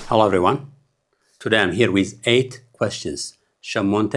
Hello everyone. Today I'm here with eight questions. ሸሞንተ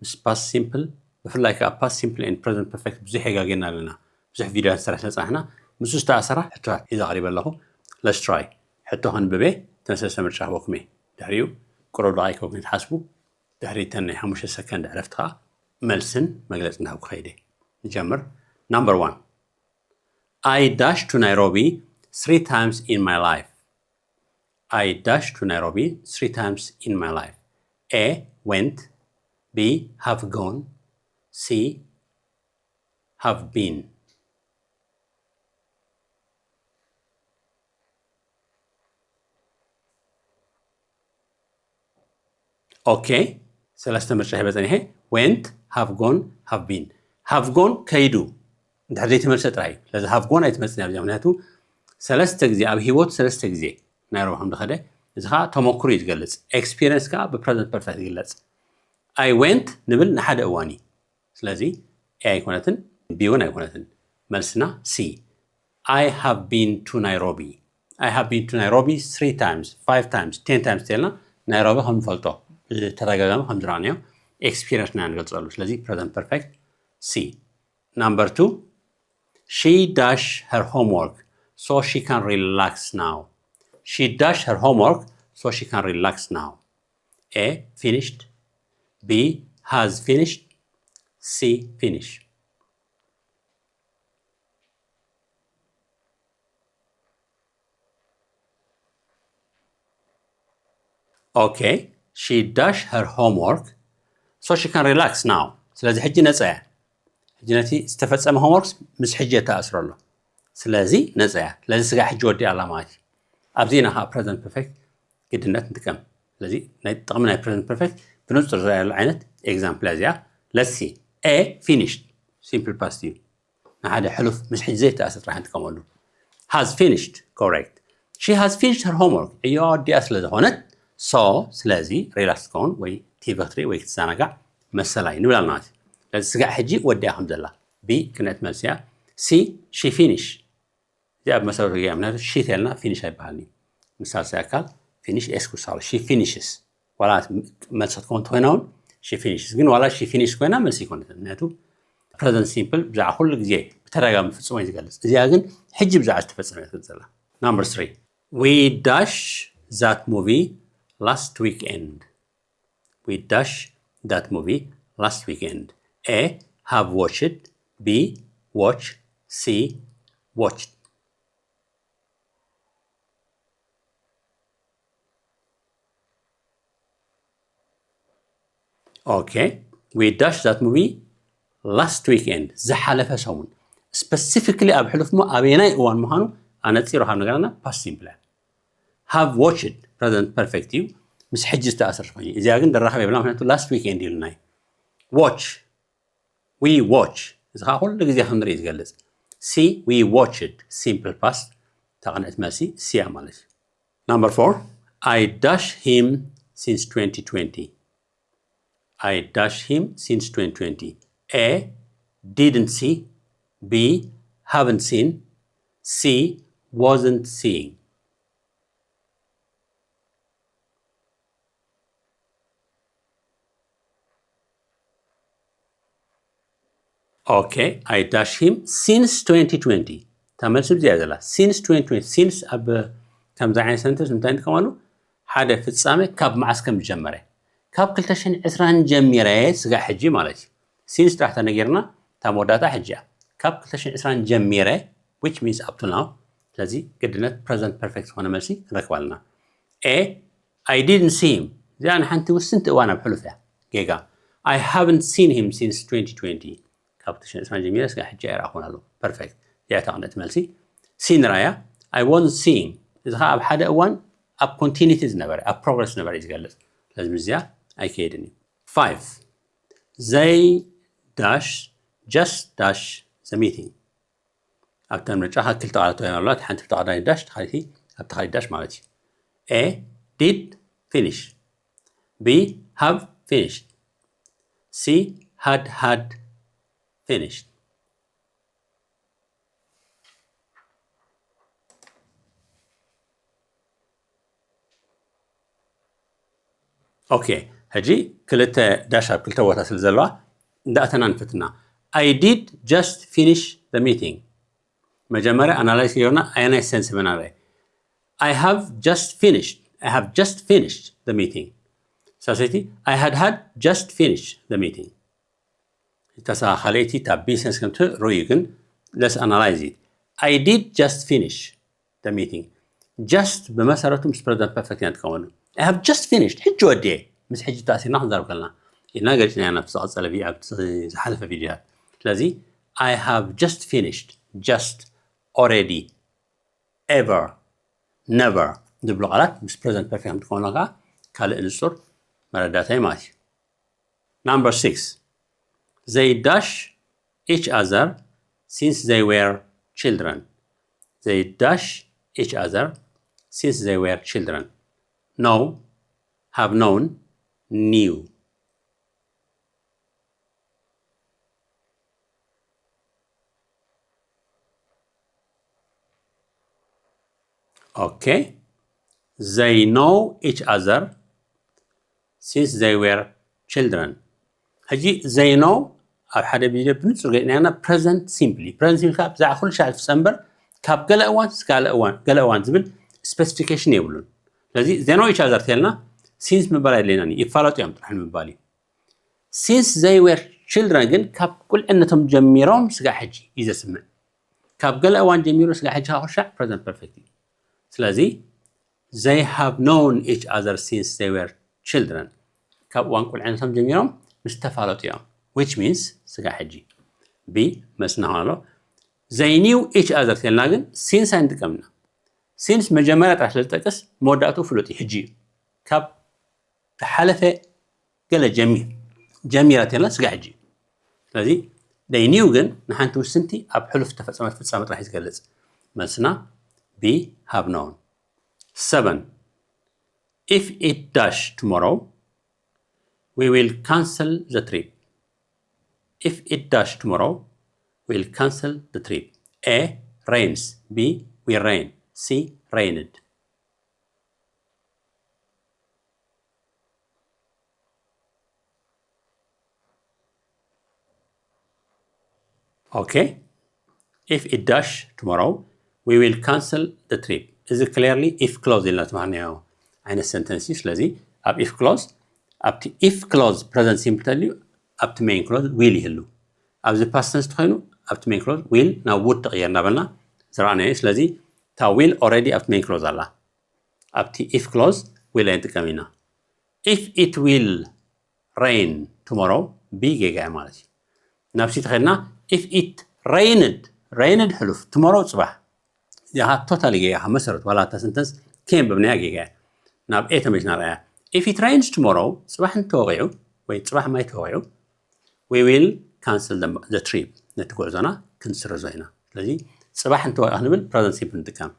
ምስ past simple፣ ብፍላይ ከዓ past simple and present perfect ብዙሕ የጋግየና ኣለና። ብዙሕ ቪድዮ ንሰርሕ ስለዝፀናሕና ምስኡ ዝተኣሰራ ሕቶታት ሒዘ ቀሪበ ኣለኹ። Let's try. ሕቶ ከንብበ፣ ተመሰሰ ምርጫ ክበኩም እየ። ድሕሪኡ ቁሩብ ደቂቕ ክበኩም ክትሓስቡ፣ ድሕሪ እተን ናይ ሓሙሽተ ሰከንድ ዕረፍቲ ከዓ መልስን መግለፂ እናሃብኩ ከይደ። ንጀምር። Number one. I dash to Nairobi three times in my life. I dash to Nairobi three times in my life. A, went. B, have gone. C, have been. ኦኬ፣ ሰለስተ ምርጫ ሂበ ጸኒሐ። Went, have gone, have been. Have gone ከይዱ እንድሕር ዘይተመልሰ ጥራይ እዩ። ስለዚ have gone ኣይትመጽእን እያ። ምክንያቱ ሰለስተ ግዜ ኣብ ህይወቱ ሰለስተ ግዜ ናይሮቢ ከም ዝኸደ፣ እዚ ከዓ ተመክሮ እዩ ዝገልጽ። ኤክስፒሪየንስ ከዓ ብ present perfect ይግለጽ። I went ንብል ንሓደ እዋን እዩ። ስለዚ A ኣይኮነትን፣ B እውን ኣይኮነትን። መልስና C. I have been to Nairobi. I have been to Nairobi three times, five times, ten times ተልና ናይሮቢ ከም ንፈልጦ ብተደጋጋሚ ከም ዝረኣናዮ ኤክስፒሪየንስና ንገልጸሉ። ስለዚ present perfect C. Number two. She dash her homework so she can relax now. She dash her homework so she can relax now. A, finished. B, has finished. C, finish. Okay, she dash her homework so she can relax now. ስለዚ ሕጂ ነጻ እያ። ሕጂ ነቲ ዝተፈጸመ ሆምወርክስ ምስ ሕጂ የተኣስሮ ኣሎ። ስለዚ ነጻ እያ። ስለዚ ስጋዕ ሕጂ ወዲኣ ኣላ ማለት እዩ። ኣብዚ ኢና ከዓ present perfect ግድነት ንጥቀም። ስለዚ ናይ ጥቕሚ ናይ present perfect ብንጹር ዝረኣየሉ ዓይነት ኤግዛምፕል እዚኣ። Let's see. A, finished. Simple past እዩ። ንሓደ ሕሉፍ ምስ ሕጂ ዘይተኣሰረ ጥራሕ ንጥቀመሉ። Has finished. Correct. She has finished her homework. ዕዮኣ ወዲኣ ስለ ዝኾነት፣ so ስለዚ ሪላክስ ክትከውን ወይ ቲቪ ክትርኢ ወይ ክትዘናጋዕ መሰላ እዩ ንብል ኣለና ማለት እዩ። ስለዚ ስጋዕ ሕጂ ወዲኣ ከም ዘላ። B ቅንዕቲ መልሲ እያ። C, she finish። እዚኣ ብመሰረቱ ጌጋ፣ ምክንያቱ she ተልና ፊኒሽ ኣይበሃልን እዩ። ምሳልሲ ኣካል ፊኒሽ ኤስ ክውሰኸሉ። She finishes። ዋላ መልሲ ክትከውን እንተኮይና እውን she finishes። ግን ዋላ she finish ኮይና መልሲ ይኮነትን። ምክንያቱ present simple ብዛዕባ ኩሉ ግዜ ብተደጋጋሚ ፍጹም እዩ ዝገልጽ። እዚኣ ግን ሕጂ ብዛዕባ ዝተፈጸመ እያ ትገልጽ ዘላ። Number three. We dash that movie last weekend. We dash that movie last weekend. A, have watched. B, watch. C, watched. Okay, we dash that movie last weekend. ዝሓለፈ ሰሙን። ስፐሲፊክሊ ኣብ ሕሉፍ እሞ ኣበየናይ እዋን ምዃኑ ኣነጺሩ ካብ ነገረና past simple እያ። Have watched present perfect እዩ። ምስ ሕጂ ዝተኣሰር ኮይኑ። እዚኣ ግን ደራኸብ የብላ፣ ምክንያቱ last weekend ኢሉና እዩ። Watch. We watch። እዚ ከዓ ኩሉ ግዜ ከም ንርኢ ዝገልጽ። C, we watched። Simple past። ተቐንዕቲ መልሲ C እያ ማለት እዩ። Number four. I dash him since twenty twenty. I dash him since twenty twenty. A, didn't see. B, haven't seen. C, wasn't seeing. Okay, I dash him since twenty twenty. እታ መልሲ ብዚኣ ዘላ since twenty twenty። Since ኣብ ከምዚ ዓይነት ሰንተንስ እንታይ ንጥቀመሉ? ሓደ ፍጻመ ካብ መዓስ ከም ዝጀመረ። ካብ ክልተ ሽሕን ዕስራን ጀሚረ ስጋዕ ሕጂ ማለት እዩ። Since ጥራሕ ተነጊርና እታ መወዳእታ ሕጂ እያ። ካብ ክልተ ሽሕን ዕስራን ጀሚረ፣ which means up to now። ስለዚ ግድነት present perfect ዝኾነ መልሲ ክንረክብ ኣለና። A, I didn't see him። እዚኣ ንሓንቲ ውስንቲ እዋን ኣብ ሕሉፍ እያ። ጌጋ። I haven't seen him since twenty twenty። ካብ ክልተ ሽሕን ዕስራን ጀሚረ ስጋዕ ሕጂ ኣይረኣኹን ኣለኹ። Perfect። እዚኣ እታ ቅንዕቲ መልሲ። C ንራያ። I wasn't seeing። እዚ ኸዓ ኣብ ሓደ እዋን ኣብ ኮንቲኒቲ ዝነበረ፣ ኣብ ፕሮግረስ ዝነበረ እዩ ዝገልጽ። ስለዚ ምስዚኣ ኣይከይድን እዩ። Five. They dash just dash the meeting. ኣብተን ምርጫ ክልተ ቃላት ኮይና ኣለዋ። ሓንቲ ተቐዳሚ ዳሽ፣ ተኻሊቲ ኣብ ተኻሊት ዳሽ ማለት እዩ። A, did finish. B, have finished. C, had had finished. Okay, ሕጂ ክልተ ዳሽ ኣብ ክልተ ቦታ ስለ ዘለዋ እንዳእተና ንፍትና። I did just finish the meeting። መጀመርያ ኣናላይዝ ገይርና ኣየናይ ሴንስ ይበና? I have just finished. I have just finished the meeting። ሳሰይቲ I had had just finished the meeting። ተሳኻለይቲ ታብ ቢዝነስ ከምቲ ርዩ ግን let's analyze it። I did just finish the meeting። Just ብመሰረቱ ምስ ፕረዘንት ፐርፌክት ኢና ንጥቀመሉ። I have just finished፣ ሕጂ ወዲኤ። ምስ ሕጂ ተኣሲርና ክንዛረብ ከለና ኢልና ገሊጽና ኢና ኣብቲ ዝቐጸለ ቪ- ኣብቲ ዝሓለፈ ቪድዮታት። ስለዚ I have just finished፣ just፣ already፣ ever፣ never ዝብሉ ቃላት ምስ ፕረዘንት ፐርፌክት ንጥቀመሎም ከዓ ካልእ ንጹር መረዳእታ እዩ ማለት እዩ። Number six. They dash each other since they were children. They dash each other since they were children. Know, have known, knew. Okay. They know each other since they were children. ሕጂ they know ኣብ ሓደ ቪድዮ ብንጹር ገይርናዮ ፕረዘንት ሲምፕሊ። ፕረዘንት ሲምፕሊ ካብ ብዛዕባ ኩሉ ሻዕ ዝፍጸም እምበር ካብ ገለ እዋን እስካብ ገለ እዋን፣ ገለ እዋን ዝብል ስፔሲፊኬሽን የብሉን። ስለዚ they know each other ተልና ሲንስ ምባል የድልየናን እዩ። ይፋለጡ እዮም ጥራሕ ንምባል እዩ። Since they were children ግን ካብ ቁልዕነቶም ጀሚሮም ስጋዕ ሕጂ እዩ ዘስምዕ። ካብ ገለ እዋን ጀሚሩ ስጋዕ ሕጂ ከዓ ኩሉ ሻዕ ፕረዘንት ፐርፌክት እዩ። ስለዚ they have known each other since they were children። ካብ እዋን ቁልዕነቶም ጀሚሮም ምስ ተፋለጡ እዮም። Which means ስጋዕ ሕጂ። ቢ መስና ኣሎ። They knew each other ተልና ግን ሲንስ ኣይንጥቀምና። ሲንስ መጀመርያ ጥራሕ ስለ ዝጠቅስ መወዳእትኡ ፍሉጥ እዩ፣ ሕጂ እዩ። ካብ ዝሓለፈ ገለ ጀሚር ጀሚራ ተልና ስጋዕ ሕጂ እዩ። ስለዚ they knew ግን ንሓንቲ ውስንቲ ኣብ ሕሉፍ ዝተፈጸመት ፍጻመ ጥራሕ እዩ ዝገልጽ። መልስና ቢ፣ have known። Seven. If it dash tomorrow, we will cancel the trip. If it dash tomorrow, we'll cancel the trip. A, rains. B, will rain. C, rained. Okay. If it dash tomorrow, we will cancel the trip. እዚ ክሊርሊ ኢፍ ክሎዝ ኢልና ተማሃርናዮ ዓይነት ሰንተንስ እዩ። ስለዚ ኣብ ኢፍ ክሎዝ፣ ኣብቲ ኢፍ ክሎዝ ፕረዘንት ሲምፕል ተልዩ ኣብቲ ሜን ክሎዝ ዊል ይህሉ። ኣብዚ ፓስት ተንስ ተኮይኑ ኣብቲ ሜን ክሎዝ ዊል ናብ ውድ ትቕየር እናበልና ዝረኣናዮ። ስለዚ እታ ዊል ኦልሬዲ ኣብቲ ሜን ክሎዝ ኣላ። ኣብቲ ኢፍ ክሎዝ ዊል ኣይንጥቀም ኢና። If it will rain tomorrow፣ ቢ ጌጋ እያ ማለት እዩ። ናብ ሲ ተኸድና፣ if it rained፣ rained ሕሉፍ፣ tomorrow ጽባሕ። እዚኣ ቶታሊ ጌጋ እያ፣ መሰረት ዋላ እታ ሰንተንስ ከየንበብናያ ጌጋ እያ። ናብ ኤ ተመሊስና ርኣያ። If it rains tomorrow፣ ጽባሕ እንተወቂዑ ወይ ጽባሕ ማይ ተወቂዑ፣ we will cancel the, the trip፣ ነቲ ጉዕዞና ክንስርዞ ኢና። ስለዚ ጽባሕ እንተወቂዑ ክንብል ፕረዘንት ሲምፕል ንጥቀም።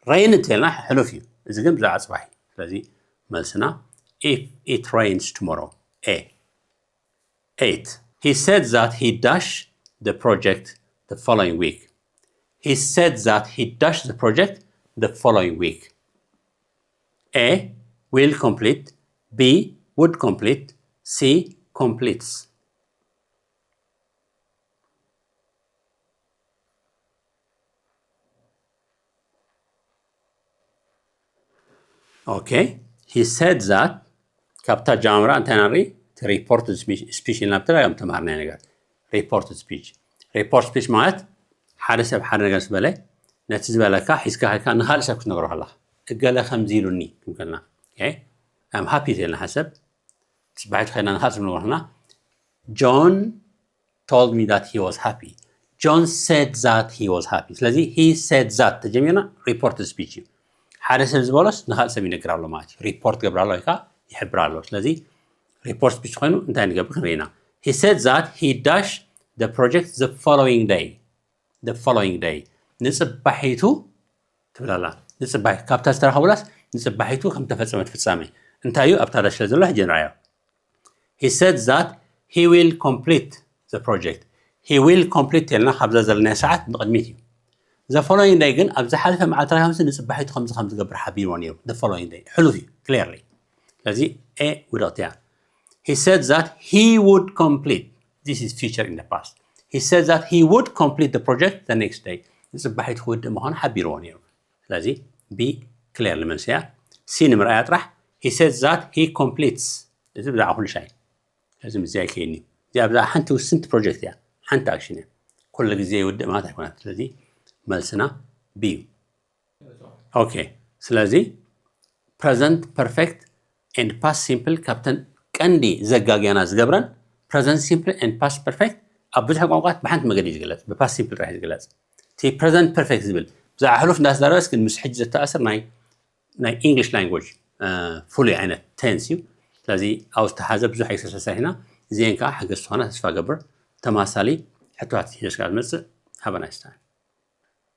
ሬይን እንተልና ሕሉፍ እዩ፣ እዚ ግን ብዛዕባ ጽባሕ እዩ። ስለዚ መልስና if it rains tomorrow፣ A። Eight. He said that he dash the project the following week. He said that he dash the project the following week. A, will complete. B, would complete. C, completes. Okay, he said that ካብታ ጃምራ እንታይ ንርኢ? እቲ ሪፖርት ስፒች ኢልና ብተደጋጋሚ ተምሃርናዮ ነገር። ሪፖርት ስፒች፣ ሪፖርት ስፒች ማለት ሓደ ሰብ ሓደ ነገር ዝበለ፣ ነቲ ዝበለካ ሒዝካ ከይድካ ንኻልእ ሰብ ክትነግሮ ከለኻ፣ እገለ ከምዚ ኢሉኒ ክንከልና፣ okay? I'm happy ተልና ሓደ ሰብ ጽባሒቱ ከይድና ንኻልእ ሰብ ንነግሮ ከለና፣ John told me that he was happy. John said that he was happy. ስለዚ he said that ተጀሚርና ሪፖርት ስፒች እዩ። ሓደ ሰብ ዝበሎስ ንኻልእ ሰብ ይነግር ኣሎ ማለት እዩ። ሪፖርት ገብር ኣሎ ወይ ከዓ ይሕብር ኣሎ። ስለዚ ሪፖርት ስፒች ኮይኑ እንታይ ንገብር ክንርኢ ኢና። He said that he dash the project the following day. The following day፣ ንጽባሒቱ ትብል ኣላ። ንጽባሒ ካብታ ዝተረኸቡላስ ንጽባሒቱ ከም ተፈጸመት ፍጻሜ እንታይ እዩ ኣብታ ዳሽ ስለ ዘሎ ሕጂ ንርኣዮ። He said that he will complete the project. He will complete ተልና ካብዛ ዘለና ሰዓት ንቕድሚት እዩ። The following day ግን ኣብ ዝሓለፈ መዓልቲ ራይ ሃምሲ ንጽባሒቱ ከምዚ ከም ዝገብር ሓቢርዎ ነይሩ። The following day ሕሉፍ እዩ፣ clearly። ስለዚ A ውድቕቲ እያ። He said that he would complete, this is future in the past, he said that he would complete the project the next day. ንፅባሒት ክውድእ ምዃኑ ሓቢርዎ ነይሩ። ስለዚ B clear መልሲ እያ። C ንምርኣያ ጥራሕ። He said that he completes፣ እዚ ብዛዕባ ኩሉ ሻይ። ስለዚ ምስዚኣ ይከይድኒ። እዚኣ ብዛዕባ ሓንቲ ውስንቲ ፕሮጀክት እያ፣ ሓንቲ ኣክሽን እያ። ኩሉ ግዜ ይውድእ ማለት ኣይኮነን። ስለዚ መልስና B እዩ። ኦኬ፣ ስለዚ present perfect and past simple ካብተን ቀንዲ ዘጋግያና ዝገብረን፣ present simple and past perfect ኣብ ብዙሕ ቋንቋታት ብሓንቲ መገዲ እዩ ዝግለጽ፣ ብ past simple ጥራሕ እዩ ዝግለጽ። እቲ present perfect ዝብል ብዛዕባ ሕሉፍ እንዳተዛረበስ ግን ምስ ሕጂ ዘተኣስር ናይ ናይ English language ፍሉይ ዓይነት ቴንስ እዩ። ስለዚ ኣብ ዝተሓዘ ብዙሕ ኤክሰርሳይስ ኢና። እዚአን ከዓ ሓገዝቲ ዝኾና ተስፋ ገብር። ተማሳሊ ሕቶታት ሒዘ ስጋብ ዝመፅእ፣ have a nice time።